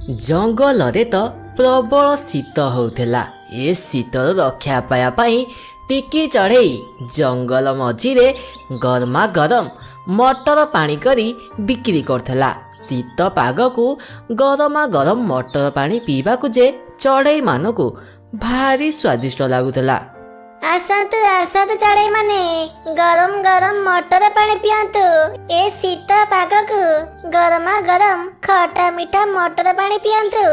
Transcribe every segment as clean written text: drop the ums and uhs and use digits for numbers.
ଜଙ୍ଗଲରେ ତ ପ୍ରବଳ ଶୀତ ହେଉଥିଲା। ଏ ଶୀତରୁ ରକ୍ଷା ପାଇବା ପାଇଁ ଟିକି ଚଢ଼େଇ ଜଙ୍ଗଲ ମଝିରେ ଗରମା ଗରମ ମଟର ପାଣି କରି ବିକ୍ରି କରୁଥିଲା। ଶୀତ ପାଗକୁ ଗରମା ଗରମ ମଟର ପାଣି ପିଇବାକୁ ଯେ ଚଢ଼େଇମାନଙ୍କୁ ଭାରି ସ୍ୱାଦିଷ୍ଟ ଲାଗୁଥିଲା। ଆସନ୍ତୁ ଆସନ୍ତୁ ଚଢ଼େଇ ମାନେ, ଗରମ ଗରମ ମଟର ପାଣି ପିଅନ୍ତୁ। ଏ ଶୀତ ପାଗକୁ ଗରମା ଗରମ ଖଟା ମିଠା ମଟର ପାଣି ପିଅନ୍ତୁ।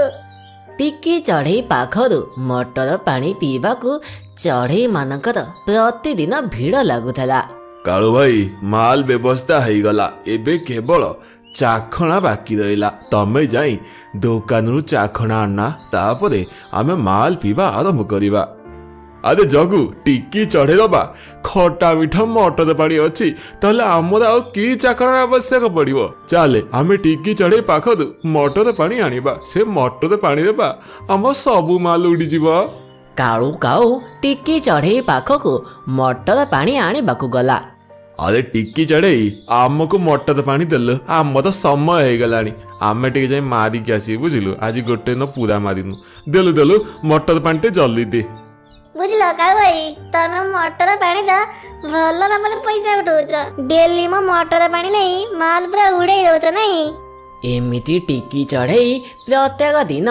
ଟିକି ଚଢ଼େଇ ପାଖରୁ ମଟର ପାଣି ପିଇବାକୁ ଚଢ଼େଇମାନଙ୍କର ପ୍ରତିଦିନ ଭିଡ଼ ଲାଗୁଥିଲା। କାଳୁ ଭାଇ, ମାଲ ବ୍ୟବସ୍ଥା ହେଇଗଲା। ଏବେ କେବଳ ଚାଖଣା ବାକି ରହିଲା। ତମେ ଯାଇ ଦୋକାନରୁ ଚାଖଣା ଆଣନା, ତାପରେ ଆମେ ମାଲ ପିଇବା ଆରମ୍ଭ କରିବା। ଆରେ ଜଗୁ, ଟିକି ଚଢ଼େଇ ଦବା ଖଟା ମିଠା ମଟର ପାଣି ଅଛି, ତାହେଲେ ଆମର ଆଉ କି ଚାଖଣାର ଆବଶ୍ୟକ ପଡ଼ିବ? ଚାଲେ, ଆମେ ଟିକି ଚଢ଼େଇ ପାଖରୁ ମଟର ପାଣି ଆଣିବା। ସେ ମଟର ପାଣିରେ ବା ଆମ ସବୁ ମାଲ ଉଡ଼ିଯିବ। କାଳୁ କାଉ ଟିକି ଚଢ଼େଇ ପାଖକୁ ମଟର ପାଣି ଆଣିବାକୁ ଗଲା। ଆରେ ଟିକି ଚଢ଼େଇ, ଆମକୁ ମଟର ପାଣି ଦେଲୁ, ଆମର ସମୟ ହେଇଗଲାଣି। ଆମେ ଟିକେ ଯାଇ ମାରିକି ଆସିବୁ, ବୁଝିଲୁ? ଆଜି ଗୋଟେ ଦିନ ପୁରା ମାରିନୁ। ଦେଲୁ ଦେଲୁ, ମଟର ପାଣିଟେ ଜଲ୍ଦି ଦେ। ବୁଝିଲ କାଉ ଭାଇ, ତମେ ମଟର ପାଣି ତ ଭଲ ଭାବରେ ପଇସା ଉଠଉଛ। ଡେଲି ମୋ ମଟର ପାଣି ନେଇ ମାଲ ପୁରା ଉଡେଇ ଦଉଛ, ନାଇଁ? ଏମିତି ଟିକି ଚଢ଼େଇ ପ୍ରତ୍ୟେକ ଦିନ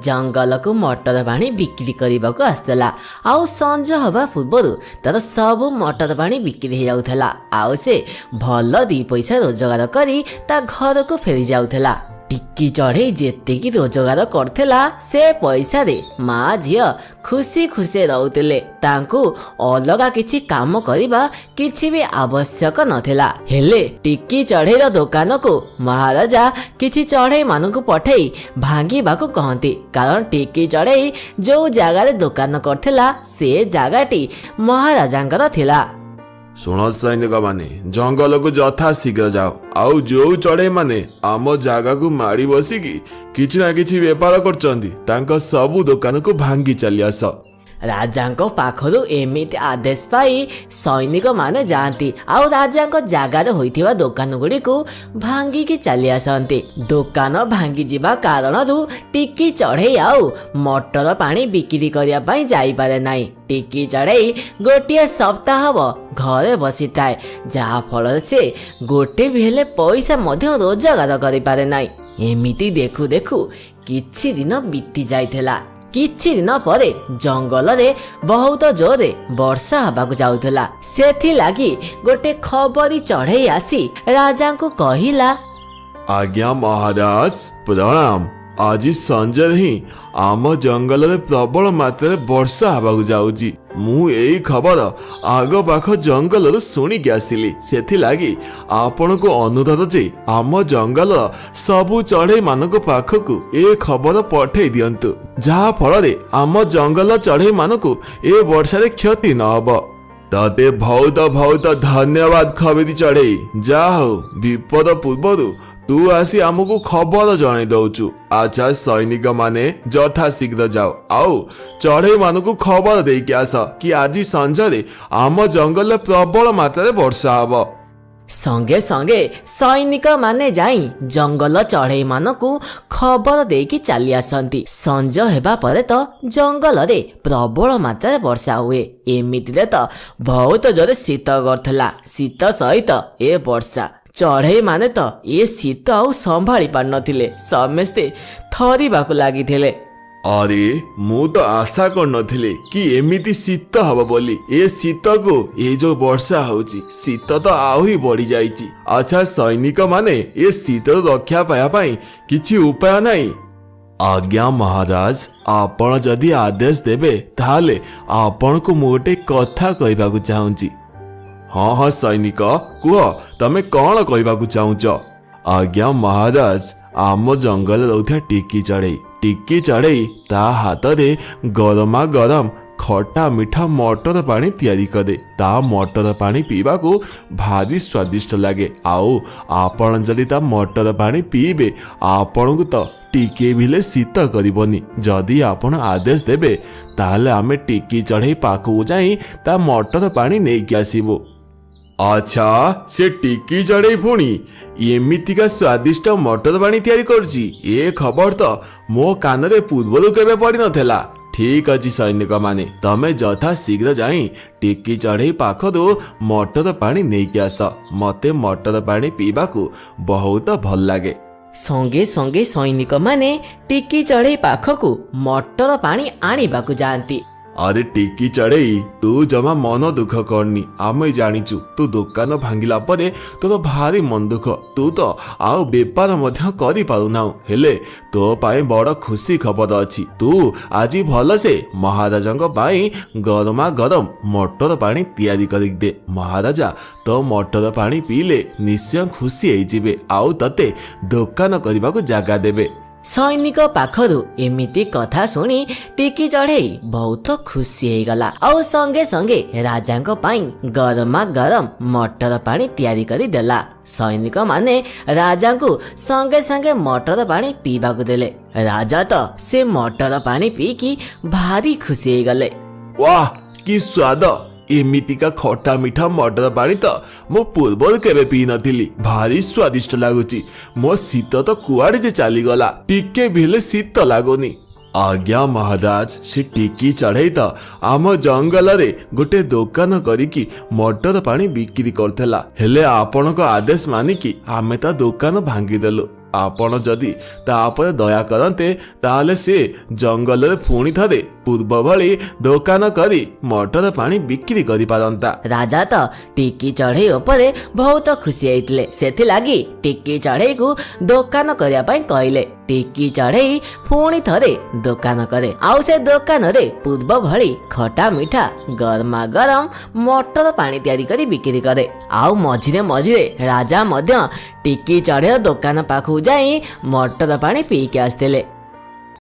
ଜଙ୍ଗଲକୁ ମଟର ପାଣି ବିକ୍ରି କରିବାକୁ ଆସୁଥିଲା, ଆଉ ସଞ୍ଜ ହେବା ପୂର୍ବରୁ ତାର ସବୁ ମଟର ପାଣି ବିକ୍ରି ହେଇଯାଉଥିଲା, ଆଉ ସେ ଭଲ ଦି ପଇସା ରୋଜଗାର କରି ତା ଘରକୁ ଫେରି ଯାଉଥିଲା। ଟିକି ଚଢ଼େଇ ଯେତିକି ରୋଜଗାର କରୁଥିଲା, ସେ ପଇସାରେ ମା ଝିଅ ଖୁସି ଖୁସି ରହୁଥିଲେ। ତାଙ୍କୁ ଅଲଗା କିଛି କାମ କରିବା କିଛି ବି ଆବଶ୍ୟକ ନଥିଲା। ହେଲେ ଟିକି ଚଢ଼େଇର ଦୋକାନକୁ ମହାରାଜା କିଛି ଚଢ଼େଇମାନଙ୍କୁ ପଠେଇ ଭାଙ୍ଗିବାକୁ କହନ୍ତି, କାରଣ ଟିକି ଚଢ଼େଇ ଯୋଉ ଜାଗାରେ ଦୋକାନ କରିଥିଲା, ସେ ଜାଗାଟି ମହାରାଜାଙ୍କର ଥିଲା। ଶୁଣ ସୈନିକ ମାନେ, ଜଙ୍ଗଲକୁ ଯଥା ଶୀଘ୍ର ଯାଅ, ଆଉ ଯୋଉ ଚଢ଼େଇ ମାନେ ଆମ ଜାଗାକୁ ମାଡ଼ି ବସିକି କିଛି ନା କିଛି ବେପାର କରୁଛନ୍ତି, ତାଙ୍କ ସବୁ ଦୋକାନକୁ ଭାଙ୍ଗି ଚାଲି ଆସ। ରାଜାଙ୍କ ପାଖରୁ ଏମିତି ଆଦେଶ ପାଇ ସୈନିକମାନେ ଯାଆନ୍ତି ଆଉ ରାଜାଙ୍କ ଜାଗାରେ ହୋଇଥିବା ଦୋକାନ ଗୁଡ଼ିକୁ ଭାଙ୍ଗିକି ଚାଲି ଆସନ୍ତି। ଦୋକାନ ଭାଙ୍ଗିଯିବା କାରଣରୁ ଟିକି ଚଢ଼େଇ ଆଉ ମଟର ପାଣି ବିକ୍ରି କରିବା ପାଇଁ ଯାଇପାରେ ନାହିଁ। ଟିକି ଚଢ଼େଇ ଗୋଟିଏ ସପ୍ତାହ ହବ ଘରେ ବସିଥାଏ, ଯାହାଫଳରେ ସେ ଗୋଟେ ବି ହେଲେ ପଇସା ମଧ୍ୟ ରୋଜଗାର କରିପାରେ ନାହିଁ। ଏମିତି ଦେଖୁ ଦେଖୁ କିଛି ଦିନ ବିତି ଯାଇଥିଲା। କିଛି ଦିନ ପରେ ଜଙ୍ଗଲରେ ବହୁତ ଜୋରରେ ବର୍ଷା ହେବାକୁ ଯାଉଥିଲା। ସେଥିଲାଗି ଗୋଟେ ଖବରୀ ଚଢ଼େଇ ଆସି ରାଜାଙ୍କୁ କହିଲା, ଆଜ୍ଞା ମହାରାଜ, ପ୍ରଣାମ। ଆଜି ସଞ୍ଜରେ ହିଁ ଆମ ଜଙ୍ଗଲରେ ପ୍ରବଳ ମାତ୍ରାରେ ବର୍ଷା ହେବାକୁ ଯାଉଛି। ମୁଁ ଏଇ ଖବର ଆଗ ପାଖ ଜଙ୍ଗଲରୁ ଶୁଣିକି ଆସିଲି। ସେଥିଲାଗି ଆପଣଙ୍କୁ ଅନୁରୋଧ ଯେ ଆମ ଜଙ୍ଗଲର ସବୁ ଚଢ଼େଇମାନଙ୍କ ପାଖକୁ ଏ ଖବର ପଠେଇ ଦିଅନ୍ତୁ, ଯାହା ଫଳରେ ଆମ ଜଙ୍ଗଲ ଚଢ଼େଇମାନଙ୍କୁ ଏ ବର୍ଷାରେ କ୍ଷତି ନ ହବ। ତତେ ବହୁତ ବହୁତ ଧନ୍ୟବାଦ ଖବିରି ଚଢ଼େଇ। ଯାହା ହଉ, ବିପଦ ପୂର୍ବରୁ ତୁ ଆସି ଆମକୁ ଖବର ଜଣେଇ ଦଉଛୁ। ଆଚ୍ଛା ସୈନିକ ମାନେ, ଯଥା ଶୀଘ୍ର ଯାଅ ଆଉ ଚଢ଼େଇ ମାନଙ୍କୁ ଖବର ଦେଇକି ଆସ କି ଆଜି ସଞ୍ଜରେ ଆମ ଜଙ୍ଗଲରେ ପ୍ରବଳ ମାତ୍ରାରେ ବର୍ଷା ହବ। ସଙ୍ଗେ ସଙ୍ଗେ ସୈନିକମାନେ ଯାଇ ଜଙ୍ଗଲ ଚଢ଼େଇମାନଙ୍କୁ ଖବର ଦେଇକି ଚାଲି ଆସନ୍ତି। ସଞ୍ଜ ହେବା ପରେ ତ ଜଙ୍ଗଲରେ ପ୍ରବଳ ମାତ୍ରାରେ ବର୍ଷା ହୁଏ। ଏମିତିରେ ତ ବହୁତ ଜୋରେ ଶୀତ କରୁଥିଲା, ଶୀତ ସହିତ ଏ ବର୍ଷା, ଚଢ଼େଇମାନେ ତ ଏ ଶୀତ ଆଉ ସମ୍ଭାଳି ପାରୁନଥିଲେ। ସମସ୍ତେ ଥରିବାକୁ ଲାଗିଥିଲେ। ଆରେ, ମୁଁ ତ ଆଶା କରିନଥିଲି କି ଏମିତି ଶୀତ ହବ ବୋଲି। ଏ ଶୀତକୁ ଏ ଯୋଉ ବର୍ଷା ହଉଛି, ଶୀତ ତ ଆହୁରି ବଢି ଯାଇଛି। ଆଚ୍ଛା ସୈନିକ ମାନେ, ଏ ଶୀତରୁ ରକ୍ଷା ପାଇବା ପାଇଁ କିଛି ଉପାୟ ନାହିଁ? ଆଜ୍ଞା ମହାରାଜ, ଆପଣ ଯଦି ଆଦେଶ ଦେବେ, ତାହେଲେ ଆପଣଙ୍କୁ ମୁଁ ଗୋଟେ କଥା କହିବାକୁ ଚାହୁଁଛି। ହଁ ହଁ ସୈନିକ, କୁହ, ତମେ କଣ କହିବାକୁ ଚାହୁଁଛ? ଆଜ୍ଞା ମହାରାଜ, ଆମ ଜଙ୍ଗଲରେ ରହୁଥିବା ଟିକି ଚଢ଼େଇ, ଟିକି ଚଢ଼େଇ ତା ହାତରେ ଗରମା ଗରମ ଖଟା ମିଠା ମଟର ପାଣି ତିଆରି କରେ। ତା ମଟର ପାଣି ପିଇବାକୁ ଭାରି ସ୍ୱାଦିଷ୍ଟ ଲାଗେ, ଆଉ ଆପଣ ଯଦି ତା ମଟର ପାଣି ପିଇବେ, ଆପଣଙ୍କୁ ତ ଟିକିଏ ବି ହେଲେ ଶୀତ କରିବନି। ଯଦି ଆପଣ ଆଦେଶ ଦେବେ, ତାହେଲେ ଆମେ ଟିକି ଚଢ଼େଇ ପାଖକୁ ଯାଇ ତା ମଟର ପାଣି ନେଇକି ଆସିବୁ। ଆଚ୍ଛା, ସେ ଟିକି ଚଢ଼େଇ ପୁଣି ଏମିତିକା ସ୍ୱାଦିଷ୍ଟ ମଟର ପାଣି ତିଆରି କରୁଛି, ଏ ଖବର ତ ମୋ କାନରେ ପୂର୍ବରୁ କେବେ ପଡ଼ିନଥିଲା। ଠିକ ଅଛି ସୈନିକମାନେ, ତମେ ଯଥା ଶୀଘ୍ର ଯାଇ ଟିକି ଚଢ଼େଇ ପାଖରୁ ମଟର ପାଣି ନେଇକି ଆସ। ମତେ ମଟର ପାଣି ପିଇବାକୁ ବହୁତ ଭଲ ଲାଗେ। ସଙ୍ଗେ ସଙ୍ଗେ ସୈନିକମାନେ ଟିକି ଚଢ଼େଇ ପାଖକୁ ମଟର ପାଣି ଆଣିବାକୁ ଯାଆନ୍ତି। ଆରେ ଟିକି ଚଢ଼େଇ, ତୁ ଜମା ମନ ଦୁଃଖ କରନି। ଆମେ ଜାଣିଛୁ ତୁ ଦୋକାନ ଭାଙ୍ଗିଲା ପରେ ତୋର ଭାରି ମନ ଦୁଃଖ, ତୁ ତ ଆଉ ବେପାର ମଧ୍ୟ କରିପାରୁନାହୁଁ। ହେଲେ ତୋ ପାଇଁ ବଡ଼ ଖୁସି ଖବର ଅଛି। ତୁ ଆଜି ଭଲସେ ମହାରାଜାଙ୍କ ପାଇଁ ଗରମା ଗରମ ମଟର ପାଣି ତିଆରି କରିକି ଦେ। ମହାରାଜା ତୋ ମଟର ପାଣି ପିଇଲେ ନିଶ୍ଚୟ ଖୁସି ହେଇଯିବେ ଆଉ ତତେ ଦୋକାନ କରିବାକୁ ଜାଗା ଦେବେ। ସୈନିକ ପାଖରୁ ଏମିତି କଥା ଶୁଣି ଟିକି ଚଢ଼େଇ ବହୁତ ଖୁସି ହେଇଗଲା ଆଉ ସଙ୍ଗେ ସଙ୍ଗେ ରାଜାଙ୍କ ପାଇଁ ଗରମା ଗରମ ମଟର ପାଣି ତିଆରି କରି ଦେଲା। ସୈନିକମାନେ ରାଜାଙ୍କୁ ସଙ୍ଗେ ସଙ୍ଗେ ମଟର ପାଣି ପିଇବାକୁ ଦେଲେ। ରାଜା ତ ସେ ମଟର ପାଣି ପିଇକି ଭାରି ଖୁସି ହେଇଗଲେ। ବାଃ, କି ସ୍ୱାଦ! ଏମିତିକା ଖଟା ମିଠା ମଟର ପାଣି ତ ମୁଁ ପୂର୍ବରୁ କେବେ ପିଇ ନଥିଲି। ଭାରି ସ୍ୱାଦିଷ୍ଟ ଲାଗୁଛି। ମୋ ଶୀତ ତ କୁଆଡ଼େ ଯେ ଚାଲିଗଲା, ଟିକେ ବି ହେଲେ ଶୀତ ଲାଗୁନି। ଆଜ୍ଞା ମହାରାଜ, ସେ ଟିକି ଚଢ଼େଇ ତ ଆମ ଜଙ୍ଗଲରେ ଗୋଟେ ଦୋକାନ କରିକି ମଟର ପାଣି ବିକ୍ରି କରୁଥିଲା। ହେଲେ ଆପଣଙ୍କ ଆଦେଶ ମାନିକି ଆମେ ତା ଦୋକାନ ଭାଙ୍ଗିଦେଲୁ। ଆପଣ ଯଦି ତା ଉପରେ ଦୟା କରନ୍ତେ, ତାହେଲେ ସେ ଜଙ୍ଗଲରେ ପୁଣି ଥରେ ପୂର୍ବ ଭଳି ଦୋକାନ କରି ମଟର ପାଣି ବିକ୍ରି କରିପାରନ୍ତା। ରାଜା ତ ଟିକି ଚଢ଼େଇ ଉପରେ ବହୁତ ଖୁସି ହେଇଥିଲେ। ସେଥିଲାଗି ଟିକି ଚଢ଼େଇକୁ ଦୋକାନ କରିବା ପାଇଁ କହିଲେ। ଟିକି ଚଢ଼େଇ ପୁଣି ଥରେ ଦୋକାନ କରେ ଆଉ ସେ ଦୋକାନରେ ପୂର୍ବ ଭଳି ଖଟା ମିଠା ଗରମା ଗରମ ମଟର ପାଣି ତିଆରି କରି ବିକ୍ରି କରେ। ଆଉ ମଝିରେ ମଝିରେ ରାଜା ମଧ୍ୟ ଟିକି ଚଢ଼େଇ ଦୋକାନ ପାଖକୁ ଯାଇ ମଟର ପାଣି ପିଇକି ଆସିଥିଲେ।